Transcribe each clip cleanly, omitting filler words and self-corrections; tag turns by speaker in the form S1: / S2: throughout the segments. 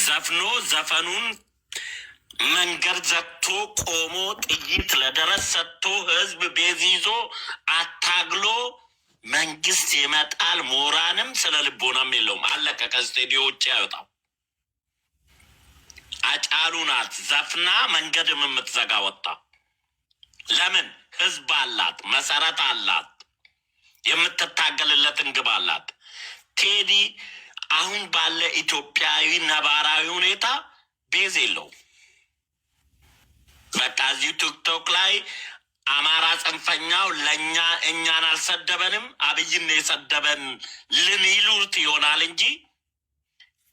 S1: ዘፍኖ ዘፈኑን መንገድ ዘግቶ ቆሞ ጥይት ለደረስ ሰጥቶ ህዝብ base ይዞ አታግሎ መንግስት የመጣል ሞራንም ስነ ልቦናም የለውም። አለቀ። ከስቴዲዮ ውጭ አይወጣም። አጫሉ ናት ዘፍና መንገድም የምትዘጋ ወጣ። ለምን? ህዝብ አላት፣ መሰረት አላት፣ የምትታገልለትን ግብ አላት። ቴዲ አሁን ባለ ኢትዮጵያዊ ነባራዊ ሁኔታ base የለውም። በቃ እዚሁ ቲክቶክ ላይ አማራ ጽንፈኛው ለእኛ እኛን አልሰደበንም አብይን ነው የሰደበን ልን ይሉት ይሆናል እንጂ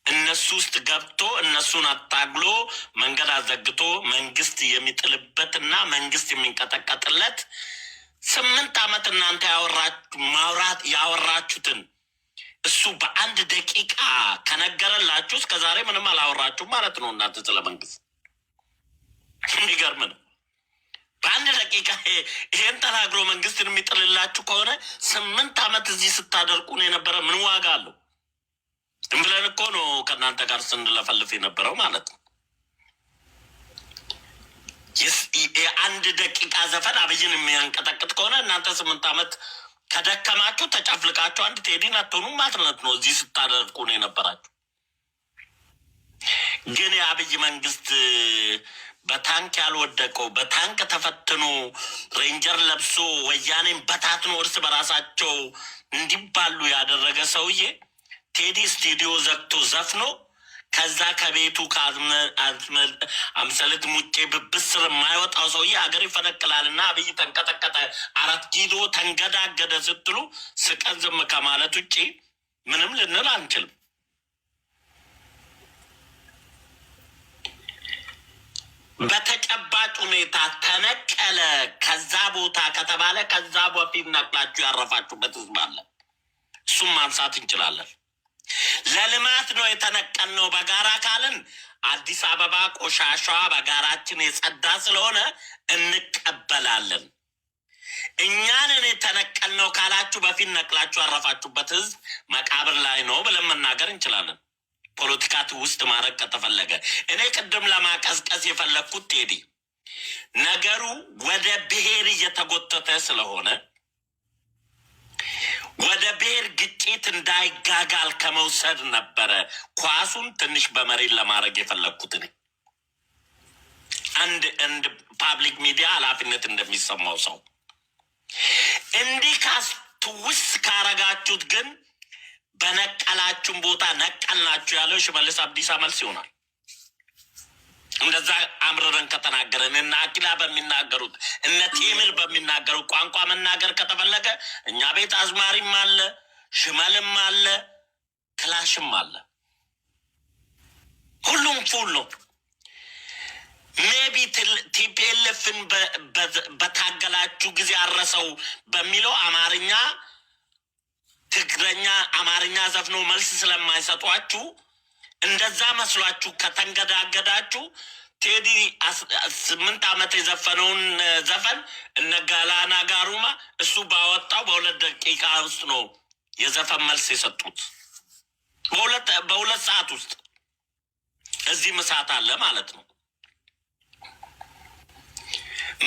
S1: እነሱ ውስጥ ገብቶ እነሱን አታግሎ መንገድ አዘግቶ መንግስት የሚጥልበትና መንግስት የሚንቀጠቀጥለት 8 ዓመት እናንተ ማውራት ያወራችሁትን እሱ በአንድ ደቂቃ ከነገረላችሁ እስከ ዛሬ ምንም አላወራችሁም ማለት ነው። እናንተ ስለ መንግስት የሚገርም ነው። በአንድ ደቂቃ ይሄን ተናግሮ መንግስትን የሚጥልላችሁ ከሆነ 8 ዓመት እዚህ ስታደርቁን የነበረ ምን ዋጋ አለው? ዝም ብለን እኮ ነው ከእናንተ ጋር ስንለፈልፍ የነበረው ማለት ነው። የአንድ ደቂቃ ዘፈን አብይን የሚያንቀጠቅጥ ከሆነ እናንተ 8 ዓመት ከደከማችሁ ተጨፍልቃችሁ አንድ ቴዲን አትሆኑም ማለት ነው። እዚህ ስታደርቁ ነው የነበራችሁ። ግን የአብይ መንግስት በታንክ ያልወደቀው በታንክ ተፈትኖ ሬንጀር ለብሶ ወያኔን በታትኖ እርስ በራሳቸው እንዲባሉ ያደረገ ሰውዬ ቴዲ ስቱዲዮ ዘግቶ ዘፍኖ ከዛ ከቤቱ ከአምሰልት ሙጬ ብብስር የማይወጣው ሰውዬ አገር ይፈነቅላልና አብይ ተንቀጠቀጠ፣ አራት ኪሎ ተንገዳገደ ስትሉ ስቀን ዝም ከማለት ውጭ ምንም ልንል አንችልም። በተጨባጭ ሁኔታ ተነቀለ ከዛ ቦታ ከተባለ ከዛ በፊት ነቅላችሁ ያረፋችሁበት ህዝብ አለ። እሱም ማንሳት እንችላለን። ለልማት ነው የተነቀልነው በጋራ ካልን አዲስ አበባ ቆሻሻዋ በጋራችን የጸዳ ስለሆነ እንቀበላለን። እኛንን የተነቀልነው ካላችሁ በፊት ነቅላችሁ ያረፋችሁበት ህዝብ መቃብር ላይ ነው ብለን መናገር እንችላለን። ፖለቲካ ውስጥ ማድረግ ከተፈለገ እኔ ቅድም ለማቀዝቀዝ የፈለግኩት ቴዲ ነገሩ ወደ ብሔር እየተጎተተ ስለሆነ ወደ ብሔር ግጭት እንዳይጋጋል ከመውሰድ ነበረ ኳሱን ትንሽ በመሬት ለማድረግ የፈለግኩት እኔ አንድ እንድ public media ኃላፊነት እንደሚሰማው ሰው እንዲህ ካስትውስ ካረጋችሁት ግን በነቀላችሁም ቦታ ነቀልናችሁ ያለው ሽመልስ አብዲሳ መልስ ይሆናል። እንደዛ አምርረን ከተናገረን እነ አኪላ በሚናገሩት እነ ቴምር በሚናገሩት ቋንቋ መናገር ከተፈለገ እኛ ቤት አዝማሪም አለ፣ ሽመልም አለ፣ ክላሽም አለ። ሁሉም full ነው። Maybe TPLF ን በታገላችሁ ጊዜ አረሰው በሚለው አማርኛ ትግረኛ አማርኛ ዘፍኖ መልስ ስለማይሰጧችሁ እንደዛ መስሏችሁ ከተንገዳገዳችሁ ቴዲ 8 ዓመት የዘፈነውን ዘፈን እነ ጋላና ጋሩማ እሱ ባወጣው በ2 ደቂቃ ውስጥ ነው የዘፈን መልስ የሰጡት። በ2 ሰዓት ውስጥ እዚህ ምሳት አለ ማለት ነው።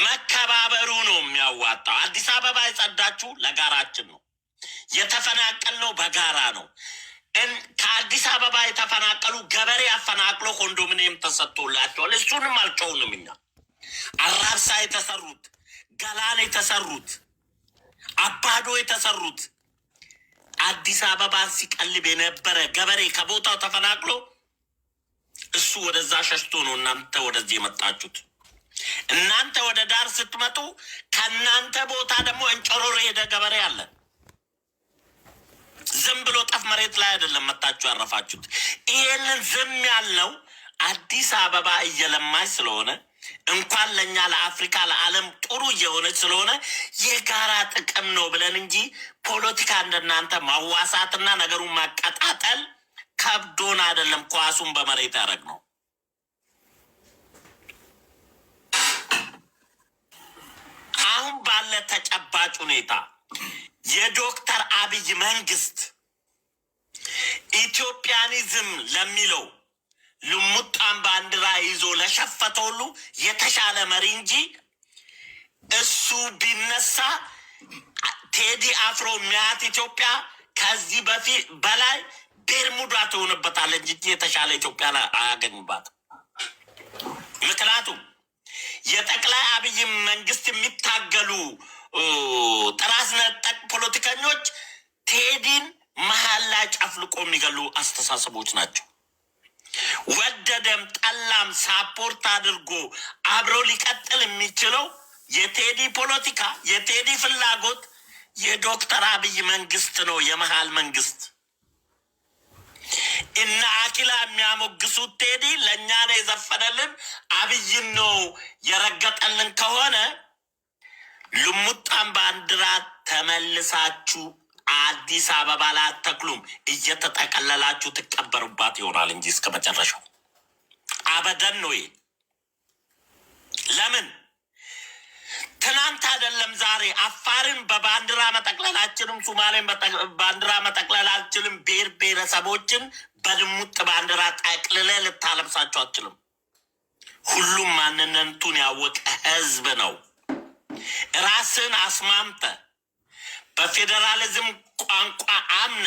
S1: መከባበሩ ነው የሚያዋጣው። አዲስ አበባ የጸዳችሁ ለጋራችን ነው። የተፈናቀልነው በጋራ ነው። ከአዲስ አበባ የተፈናቀሉ ገበሬ አፈናቅሎ ኮንዶሚኒየም ተሰጥቶላቸዋል። እሱንም አልጮውንም እኛ። አራብሳ የተሰሩት፣ ገላን የተሰሩት፣ አባዶ የተሰሩት አዲስ አበባን ሲቀልብ የነበረ ገበሬ ከቦታው ተፈናቅሎ እሱ ወደዛ ሸሽቶ ነው እናንተ ወደዚህ የመጣችሁት። እናንተ ወደ ዳር ስትመጡ ከእናንተ ቦታ ደግሞ እንጨሮሮ የሄደ ገበሬ አለ። ዝም ብሎ ጠፍ መሬት ላይ አይደለም መታችሁ ያረፋችሁት። ይሄንን ዝም ያልነው አዲስ አበባ እየለማች ስለሆነ እንኳን ለእኛ ለአፍሪካ ለዓለም ጥሩ እየሆነች ስለሆነ የጋራ ጥቅም ነው ብለን እንጂ ፖለቲካ እንደናንተ ማዋሳትና ነገሩን ማቀጣጠል ከብዶን አይደለም። ኳሱን በመሬት ያደረግ ነው። አሁን ባለ ተጨባጭ ሁኔታ የዶክተር አብይ መንግስት ኢትዮጵያኒዝም ለሚለው ለሸፈተ ሁሉ የተሻለ መሪ እንጂ እሱ ቢነሳ ቴዲ አፍሮ የሚያት ኢትዮጵያ ከዚህ በፊት በላይ ቤርሙዳ ትሆንበታለች እንጂ የተሻለ ኢትዮጵያ አያገኝባትም። ምክንያቱም የጠቅላይ አብይ መንግስት የሚታገሉ ጥራዝ ነጠቅ ፖለቲከኞች ቴዲን መሀል ላይ ጨፍልቆ የሚገሉ አስተሳሰቦች ናቸው። ወደደም ጠላም support አድርጎ አብሮ ሊቀጥል የሚችለው የቴዲ ፖለቲካ፣ የቴዲ ፍላጎት የዶክተር አብይ መንግስት ነው፣ የመሀል መንግስት። እነ አኪላ የሚያሞግሱት ቴዲ ለእኛ ነው የዘፈነልን፣ አብይን ነው የረገጠልን ከሆነ ልሙጣን ባንዲራ ተመልሳችሁ አዲስ አበባ ላይ አትተክሉም። እየተጠቀለላችሁ ትቀበሩባት ይሆናል እንጂ እስከ መጨረሻው አበደን ነው። ይሄ ለምን ትናንት አይደለም ዛሬ አፋርን በባንዲራ መጠቅለል አችልም፣ ሱማሌን በባንዲራ መጠቅለል አልችልም። ብሔር ብሔረሰቦችን በልሙጥ ባንዲራ ጠቅልለ ልታለብሳቸው አትችልም። ሁሉም ማንነቱን ያወቀ ህዝብ ነው። ራስን አስማምተ በፌዴራሊዝም ቋንቋ አምነ፣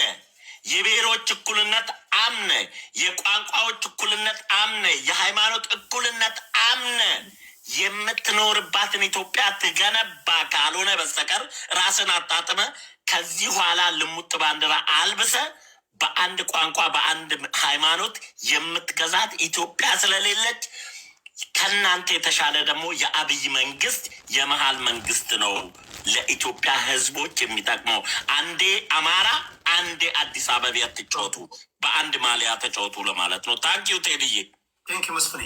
S1: የብሔሮች እኩልነት አምነ፣ የቋንቋዎች እኩልነት አምነ፣ የሃይማኖት እኩልነት አምነ የምትኖርባትን ኢትዮጵያ ትገነባ ካልሆነ በስተቀር ራስን አጣጥመ ከዚህ ኋላ ልሙጥ ባንዲራ አልብሰ በአንድ ቋንቋ በአንድ ሃይማኖት የምትገዛት ኢትዮጵያ ስለሌለች ከእናንተ የተሻለ ደግሞ የአብይ መንግስት የመሀል መንግስት ነው ለኢትዮጵያ ህዝቦች የሚጠቅመው። አንዴ አማራ አንዴ አዲስ አበባ አትጫወቱ፣ በአንድ ማሊያ ተጫወቱ ለማለት ነው። Thank you ቴዲዬ።
S2: Thank you መስፍኔ።